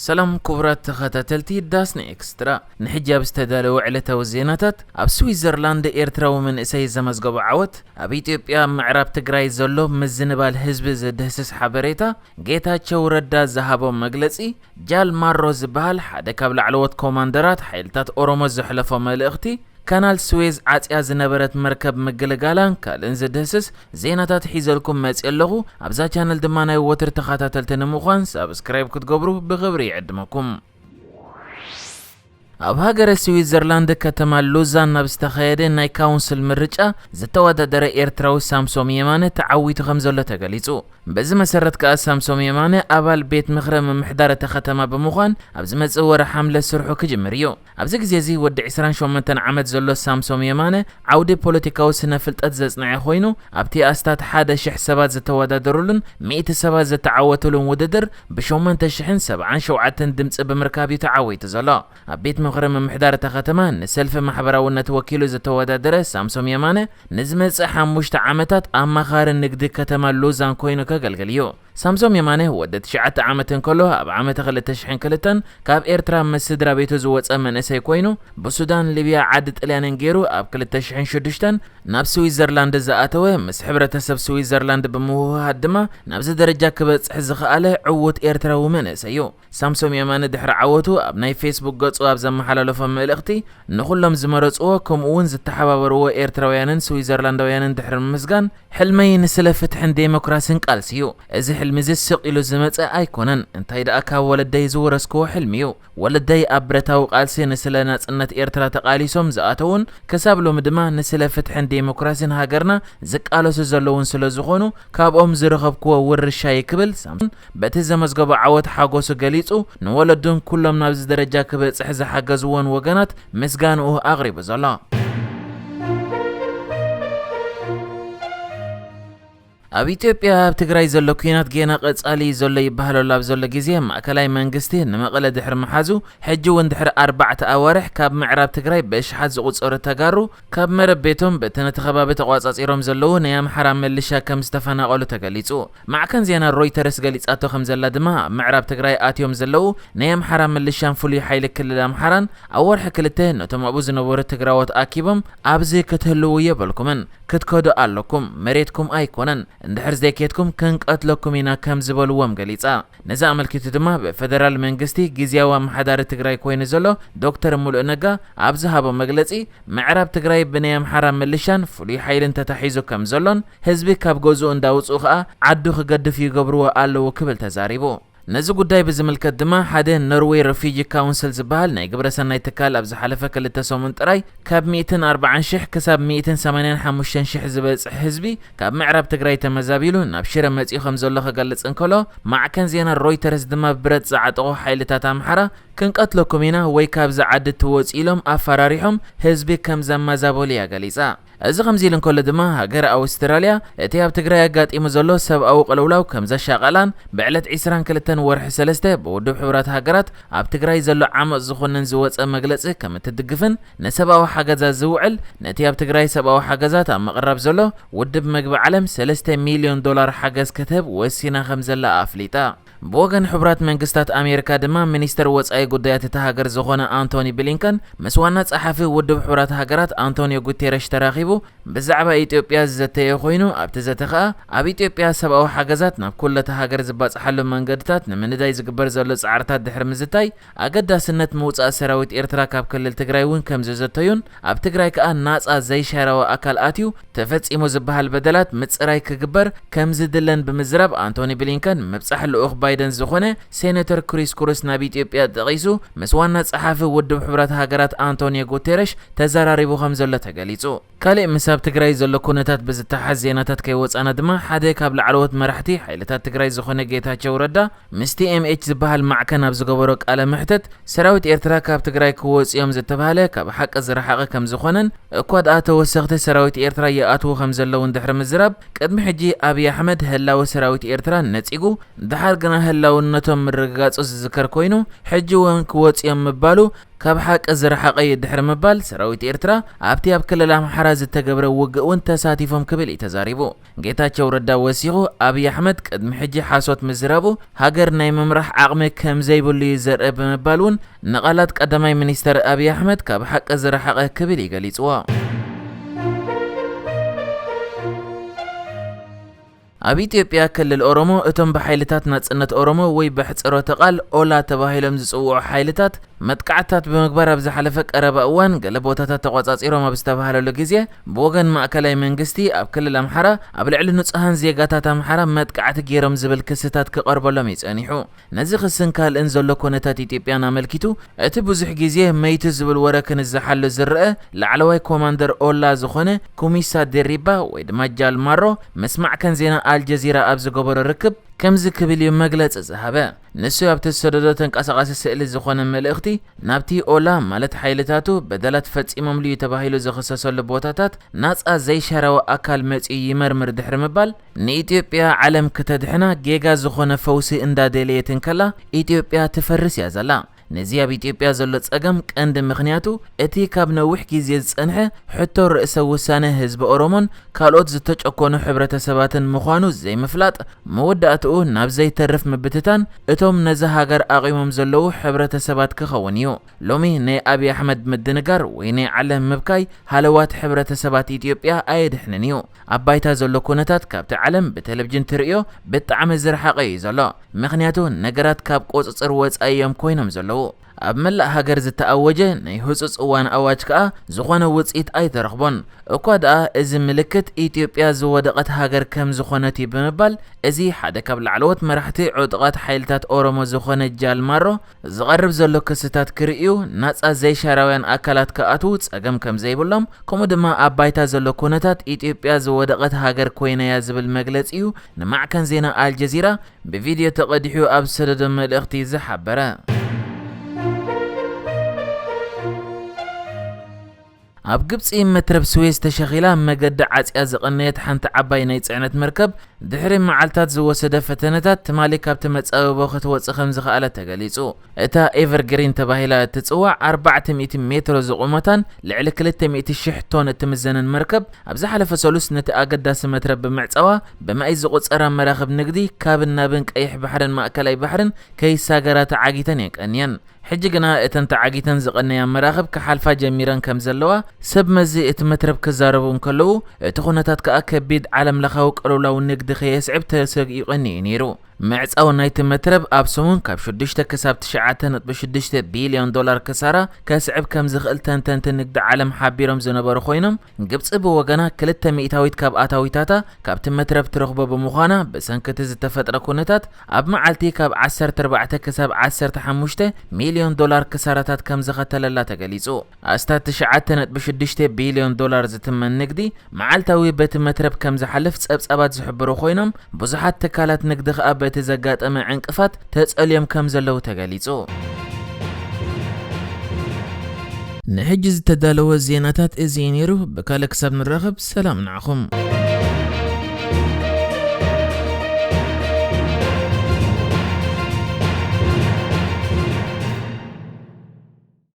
ሰላም ክቡራት ተኸታተልቲ ዳስና ኤክስትራ፣ ንሕጂ ኣብ ዝተዳለወ ዕለታዊ ዜናታት፣ ኣብ ስዊዘርላንድ ኤርትራዊ መንእሰይ ዘመዝገቦ ዓወት፣ ኣብ ኢትዮጵያ ምዕራብ ትግራይ ዘሎ ምዝንባል ህዝቢ ዝድህስስ ሓበሬታ፣ ጌታቸው ረዳ ዝሃቦ መግለጺ፣ ጃል ማሮ ዝበሃል ሓደ ካብ ላዕለዎት ኮማንደራት ሓይልታት ኦሮሞ ዘሕለፎ መልእኽቲ፣ ካናል ስዌዝ ዓጽያ ዝነበረት መርከብ ምግልጋላን ካልእን ዝድህስስ ዜናታት ሒዘልኩም መጽየ ኣለኹ። ኣብዛ ቻነል ድማ ናይ ወትር ተኸታተልቲ ንምዃን ሳብስክራይብ ክትገብሩ ብኽብሪ ይዕድመኩም። ኣብ ሃገረ ስዊዘርላንድ ከተማ ሉዛን ናብ ዝተኻየደ ናይ ካውንስል ምርጫ ዝተወዳደረ ኤርትራዊ ሳምሶም የማነ ተዓዊቱ ከም ዘሎ ተገሊጹ። በዚ መሰረት ከኣ ሳምሶም የማነ ኣባል ቤት ምኽሪ ምምሕዳር እታ ከተማ ብምዃን ኣብ ዝመጽእ ወርሒ ሓምለ ስርሑ ክጅምር እዩ። ኣብዚ ግዜ እዚ ወዲ ዕስራን ሸሞንተን ዓመት ዘሎ ሳምሶም የማነ ዓውዲ ፖለቲካዊ ስነ ፍልጠት ዘጽንዐ ኮይኑ፣ ኣብቲ ኣስታት ሓደ ሽሕ ሰባት ዝተወዳደሩሉን ሚእቲ ሰባት ዝተዓወቱሉን ውድድር ብሸሞንተ ሽሕን ሰብዓን ሸውዓተን ድምጺ ብምርካብ እዩ ተዓዊቱ ዘሎ። ኣብ ቤት ምኽሪ ምምሕዳር እታ ከተማ ንሰልፊ ማሕበራውነት ወኪሉ ዝተወዳደረ ሳምሶም የማነ፣ ንዝመጽእ ሓሙሽተ ዓመታት ኣማኻሪ ንግዲ ከተማ ሉዛን ኮይኑ ከገልግል እዩ። ሳምሶም የማነ ወዲ ትሽዓተ ዓመት እንከሎ፣ ኣብ ዓመተ ክልተ ሽሕን ክልተን ካብ ኤርትራ ምስ ስድራ ቤቱ ዝወጸ መንእሰይ ኮይኑ፣ ብሱዳን፣ ሊብያ፣ ዓዲ ጥልያንን ገይሩ ኣብ ክልተ ሽሕን ሽዱሽተን ናብ ስዊዘርላንድ ዝኣተወ፣ ምስ ሕብረተሰብ ስዊዘርላንድ ብምውህሃድ ድማ ናብዚ ደረጃ ክበጽሕ ዝኸኣለ ዕዉት ኤርትራዊ መንእሰይ እዩ። ሳምሶም የማነ ድሕሪ ዓወቱ ኣብ ናይ ፌስቡክ ገጹ ኣብ ዘመሓላለፎ መልእኽቲ፣ ንኹሎም ዝመረጽዎ ከምኡ እውን ዝተሓባበርዎ ኤርትራውያንን ስዊዘርላንዳውያንን ድሕሪ ምምስጋን፣ ሕልመይ ንስለ ፍትሕን ዴሞክራስን ቃልሲ እዩ። እዚ ሕልሚ እዚ ስቕ ኢሉ ዝመጸ ኣይኮነን። እንታይ ደኣ ካብ ወለደይ ዝወረስክዎ ሕልሚ እዩ። ወለደይ ኣብ ብረታዊ ቃልሲ ንስለ ናጽነት ኤርትራ ተቓሊሶም ዝኣተዉን ክሳብ ሎሚ ድማ ንስለ ፍትሕን ዴሞክራስን ሃገርና ዝቃለሱ ዘለዉን ስለ ዝኾኑ ካብኦም ዝረኸብክዎ ውርሻ እዩ ክብል ሳምሶም በቲ ዘመዝገቦ ዓወት ሓጎሱ ገሊጹ፣ ንወለዱን ኩሎም ናብዚ ደረጃ ክበጽሕ ዝሓገዝዎን ወገናት ምስጋንኡ ኣቕሪቡ ዘሎ። ኣብ ኢትዮጵያ ኣብ ትግራይ ዘሎ ኲናት ጌና ቀጻሊ እዩ ዘሎ ይበሃለሉ ኣብ ዘሎ ግዜ፣ ማእከላይ መንግስቲ ንመቐለ ድሕሪ ምሓዙ፣ ሕጂ እውን ድሕሪ ኣርባዕተ ኣዋርሕ ካብ ምዕራብ ትግራይ ብእሽሓት ዝቑጸሩ ተጋሩ ካብ መረብ ቤቶም በቲ ነቲ ከባቢ ተቋጻጺሮም ዘለዉ ናይ ኣምሓራ ምልሻ ከም ዝተፈናቐሉ ተገሊጹ። ማዕከን ዜና ሮይተርስ ገሊጻቶ ከም ዘላ ድማ፣ ኣብ ምዕራብ ትግራይ ኣትዮም ዘለዉ ናይ ኣምሓራ ምልሻን ፍሉይ ሓይሊ ክልል ኣምሓራን ኣብ ወርሒ ክልተ ነቶም ኣብኡ ዝነበሩ ትግራዎት ኣኪቦም፣ ኣብዚ ክትህልዉ የብልኩምን፣ ክትከዱ ኣለኩም፣ መሬትኩም ኣይኮነን፣ እንድሕር ዘይኬድኩም ክንቀትለኩም ኢና ከም ዝበልዎም ገሊጻ። ነዚ ኣመልኪቱ ድማ ብፌደራል መንግስቲ ግዝያዊ ኣመሓዳሪ ትግራይ ኮይኑ ዘሎ ዶክተር ሙሉእ ነጋ ኣብ ዝሃቦ መግለጺ፣ ምዕራብ ትግራይ ብናይ ኣምሓራ ምልሻን ፍሉይ ሓይልን ተታሒዙ ከም ዘሎን ህዝቢ ካብ ገዝኡ እንዳውፅኡ ከኣ ዓዱ ክገድፍ ይገብርዎ ኣለዉ ክብል ተዛሪቡ። ነዚ ጉዳይ ብዝምልከት ድማ ሓደ ኖርዌይ ረፊጂ ካውንስል ዝበሃል ናይ ግብረሰናይ ትካል ኣብ ዝሓለፈ ክልተ ሰሙን ጥራይ ካብ ሚእትን ኣርባዓን ሽሕ ክሳብ ሚእትን ሰማንያን ሓሙሽተን ሽሕ ዝበጽሕ ህዝቢ ካብ ምዕራብ ትግራይ ተመዛቢሉ ናብ ሽረ መጺኡ ከም ዘሎ ክገልጽ እንከሎ፣ ማዕከን ዜና ሮይተርስ ድማ ብረት ዝዓጠቑ ሓይልታት ኣምሓራ ክንቀትለኩም ኢና ወይ ካብዚ ዓዲ ትወጽኡ ኢሎም ኣፈራሪሖም ህዝቢ ከም ዘመዛበሉ እያ ገሊጻ። እዚ ከምዚ ኢሉ እንከሎ ድማ፣ ሃገር ኣውስትራልያ እቲ ኣብ ትግራይ ኣጋጢሙ ዘሎ ሰብኣዊ ቅልውላው ከም ዘሻቐላን ብዕለት ዕስራን ክልተን ወርሒ ሰለስተ ብውድብ ሕቡራት ሃገራት ኣብ ትግራይ ዘሎ ዓመጽ ዝኾነን ዝወጸ መግለጺ ከም እትድግፍን ንሰብኣዊ ሓገዛት ዝውዕል ነቲ ኣብ ትግራይ ሰብኣዊ ሓገዛት ኣብ ምቕራብ ዘሎ ውድብ መግቢ ዓለም ሰለስተ ሚልዮን ዶላር ሓገዝ ክትህብ ወሲና ከም ዘላ ኣፍሊጣ። ብወገን ሕቡራት መንግስታት ኣሜሪካ ድማ ሚኒስተር ወጻኢ ጉዳያት እታ ሃገር ዝኾነ ኣንቶኒ ብሊንከን ምስ ዋና ጸሓፊ ውድብ ሕቡራት ሃገራት ኣንቶኒዮ ጉቴረሽ ተራኺቡ ብዛዕባ ኢትዮጵያ ዝዘተየ ኮይኑ፣ ኣብቲ ዘተ ከኣ ኣብ ኢትዮጵያ ሰብኣዊ ሓገዛት ናብ ኩለታ ሃገር ዝባጽሓሉ መንገድታት ንምንዳይ ዝግበር ዘሎ ጻዕርታት ድሕሪ ምዝታይ፣ ኣገዳስነት ምውጻእ ሰራዊት ኤርትራ ካብ ክልል ትግራይ እውን ከም ዝዘተዩን፣ ኣብ ትግራይ ከኣ ናጻ ዘይሻራዊ ኣካል ኣትዩ ተፈጺሙ ዝበሃል በደላት ምጽራይ ክግበር ከም ዝድለን ብምዝራብ፣ ኣንቶኒ ብሊንከን ምብጻሕ ልኡኽ ባይደን ዝኾነ ሴኔተር ክሪስ ኩሩስ ናብ ኢትዮጵያ ጠቒሱ፣ ምስ ዋና ጸሓፊ ውድብ ሕቡራት ሃገራት ኣንቶኒዮ ጉቴረሽ ተዘራሪቡ ከም ዘሎ ተገሊጹ። ካልእ ምስ ኣብ ትግራይ ዘሎ ኩነታት ብዝተሓዝ ዜናታት ከይወጻና ድማ፣ ሓደ ካብ ላዕለዎት መራሕቲ ሓይልታት ትግራይ ዝኾነ ጌታቸው ረዳ፣ ምስ ቲ ኤም ኤች ዝበሃል ማዕከን ኣብ ዝገበሮ ቃለ መሕተት፣ ሰራዊት ኤርትራ ካብ ትግራይ ክወጽኡ እዮም ዝተባህለ ካብ ሓቂ ዝረሓቐ ከም ዝኾነን፣ እኳ ደኣ ተወሰኽቲ ሰራዊት ኤርትራ ይኣትዉ ከም ዘለውን ድሕሪ ምዝራብ፣ ቅድሚ ሕጂ ኣብይ ኣሕመድ ህላወ ሰራዊት ኤርትራ ነጺጉ፣ ደሓር ግና ህላውነቶም ምርግጋጹ ዝዝከር ኮይኑ፣ ሕጂ እውን ክወጽኡ እዮም ምባሉ ካብ ሓቂ ዝረሓቐ እዩ ድሕሪ ምባል፣ ሰራዊት ኤርትራ ኣብቲ ኣብ ክልል ኣምሓራ ዝተገብረ ውግእ እውን ተሳቲፎም ክብል እዩ ተዛሪቡ። ጌታቸው ረዳ ወሲኹ፣ ኣብይ ኣሕመድ ቅድሚ ሕጂ ሓሶት ምዝራቡ ሃገር ናይ ምምራሕ ዓቕሚ ከም ዘይብሉ እዩ ዘርኢ ብምባል እውን ንቓላት ቀዳማይ ሚኒስተር ኣብይ ኣሕመድ ካብ ሓቂ ዝረሓቐ ክብል እዩ ገሊጽዎ። ኣብ ኢትዮጵያ ክልል ኦሮሞ እቶም ብሓይልታት ናጽነት ኦሮሞ ወይ ብሕጽሮተ ቃል ኦላ ተባሂሎም ዝጽውዑ ሓይልታት መጥቃዕትታት ብምግባር ኣብ ዝሓለፈ ቀረባ እዋን ገለ ቦታታት ተቖጻጺሮም ኣብ ዝተባሃለሉ ግዜ፣ ብወገን ማእከላይ መንግስቲ ኣብ ክልል ኣምሓራ ኣብ ልዕሊ ንጹሃን ዜጋታት ኣምሓራ መጥቃዕቲ ገይሮም ዝብል ክስታት ክቐርበሎም እዩ ጸኒሑ። ነዚ ክስን ካልእን ዘሎ ኮነታት ኢትዮጵያን ኣመልኪቱ፣ እቲ ብዙሕ ግዜ መይቱ ዝብል ወረ ክንዝሓሉ ዝረአ ላዕለዋይ ኮማንደር ኦላ ዝኾነ ኩሚሳ ድሪባ ወይ ድማ ጃል ማሮ ምስ ማዕከን ዜና ኣልጀዚራ ኣብ ዝገበሮ ርክብ ከምዚ ክብል እዩ መግለጺ ዝሃበ። ንሱ ኣብቲ ዝሰደዶ ተንቀሳቓሲ ስእሊ ዝኾነ መልእኽቲ፣ ናብቲ ኦላ ማለት ሓይልታቱ በደላት ፈጺሞምሉ እዩ ተባሂሉ ዝኽሰሰሉ ቦታታት ናጻ ዘይሻራዊ ኣካል መጺኡ ይመርምር ድሕሪ ምባል፣ ንኢትዮጵያ ዓለም ክተድሕና ጌጋ ዝኾነ ፈውሲ እንዳደለየት እንከላ ኢትዮጵያ ትፈርስ እያ ዘላ። ነዚ ኣብ ኢትዮጵያ ዘሎ ጸገም ቀንዲ ምኽንያቱ እቲ ካብ ነዊሕ ግዜ ዝጸንሐ ሕቶ ርእሰ ውሳነ ህዝቢ ኦሮሞን ካልኦት ዝተጨኮኑ ሕብረተሰባትን ምዃኑ ዘይምፍላጥ፣ መወዳእትኡ ናብ ዘይተርፍ ምብትታን እቶም ነዛ ሃገር ኣቒሞም ዘለዉ ሕብረተሰባት ክኸውን እዩ። ሎሚ ናይ ኣብይ ኣሕመድ ምድንጋር ወይ ናይ ዓለም ምብካይ ሃለዋት ሕብረተሰባት ኢትዮጵያ ኣየድሕንን እዩ። ኣብ ባይታ ዘሎ ኩነታት ካብቲ ዓለም ብቴሌቪዥን ትርእዮ ብጣዕሚ ዝረሓቐ እዩ ዘሎ። ምኽንያቱ ነገራት ካብ ቁጽጽር ወጻኢ እዮም ኮይኖም ዘለዉ። ኣብ መላእ ሃገር ዝተኣወጀ ናይ ህጹጽ እዋን ኣዋጅ ከኣ ዝኾነ ውጽኢት ኣይተረኽቦን። እኳ ደኣ እዚ ምልክት ኢትዮጵያ ዝወደቐት ሃገር ከም ዝኾነት እዩ ብምባል፣ እዚ ሓደ ካብ ላዕለዎት መራሕቲ ዕጡቓት ሓይልታት ኦሮሞ ዝኾነ ጃል ማሮ ዝቐርብ ዘሎ ክስታት ክርእዩ ናጻ ዘይሻራውያን ኣካላት ክኣትዉ ጸገም ከም ዘይብሎም፣ ከምኡ ድማ ኣብ ባይታ ዘሎ ኩነታት ኢትዮጵያ ዝወደቐት ሃገር ኮይና እያ ዝብል መግለጺ እዩ ንማዕከን ዜና ኣልጀዚራ ብቪድዮ ተቐዲሑ ኣብ ዝሰደዶ መልእኽቲ ዝሓበረ። ኣብ ግብጺ መትረብ ስዌዝ ተሸኺላ መገዲ ዓጽያ ዝቐነየት ሓንቲ ዓባይ ናይ ጽዕነት መርከብ ድሕሪ መዓልታት ዝወሰደ ፈተነታት ትማሊ ካብቲ መጻብቦ ክትወጽእ ከም ዝኸኣለት ተገሊጹ። እታ ኤቨርግሪን ተባሂላ እትጽዋዕ ኣርባዕተ ሚእቲ ሜትሮ ዝቑመታን ልዕሊ ክልተ ሚእቲ ሽሕ ቶን እትምዘንን መርከብ ኣብ ዝሓለፈ ሰሉስ ነቲ ኣገዳሲ መትረብ ብምዕጻዋ ብማይ ዝቑጸራ መራኽብ ንግዲ ካብን ናብን ቀይሕ ባሕርን ማእከላይ ባሕርን ከይሳገራ ተዓጊተን እየን ቀንየን። ሕጂ ግና እተን ተዓጊተን ዝቐነያ መራኽብ ክሓልፋ ጀሚረን ከም ዘለዋ ሰብ መዚ እቲ መትረብ ክዛረቡ እንከለዉ፣ እቲ ኩነታት ከኣ ከቢድ ዓለም ለኻዊ ቅልውላው ንግዲ ከየስዕብ ተሰጊኡ ቀንዩ እዩ ነይሩ። ምዕጻው ናይቲ መትረብ ኣብ ሰሙን ካብ ሽዱሽተ ክሳብ ትሽዓተ ነጥቢ ሽዱሽተ ቢልዮን ዶላር ክሳራ ከስዕብ ከም ዝኽእል ተንተንቲ ንግዲ ዓለም ሓቢሮም ዝነበሩ ኮይኖም፣ ግብጺ ብወገና ክልተ ሚእታዊት ካብ ኣታዊታታ ካብቲ መትረብ ትረኽቦ ብምዃና፣ ብሰንኪ እቲ ዝተፈጥረ ኩነታት ኣብ መዓልቲ ካብ ዓሰርተ ኣርባዕተ ክሳብ ዓሰርተ ሓሙሽተ ሚልዮን ዶላር ክሳራታት ከም ዘኸተለላ ተገሊጹ። ኣስታት ትሽዓተ ነጥቢ ሽዱሽተ ቢልዮን ዶላር ዝትመን ንግዲ መዓልታዊ በቲ መትረብ ከም ዝሓልፍ ጸብጻባት ዝሕብሩ ኮይኖም፣ ብዙሓት ትካላት ንግዲ ከኣ በቲ ዘጋጠመ ዕንቅፋት ተጸልዮም ከም ዘለዉ ተገሊጹ። ንሕጂ ዝተዳለወ ዜናታት እዚ እዩ ነይሩ። ብካልእ ክሳብ ንራኸብ ሰላም ንዓኹም።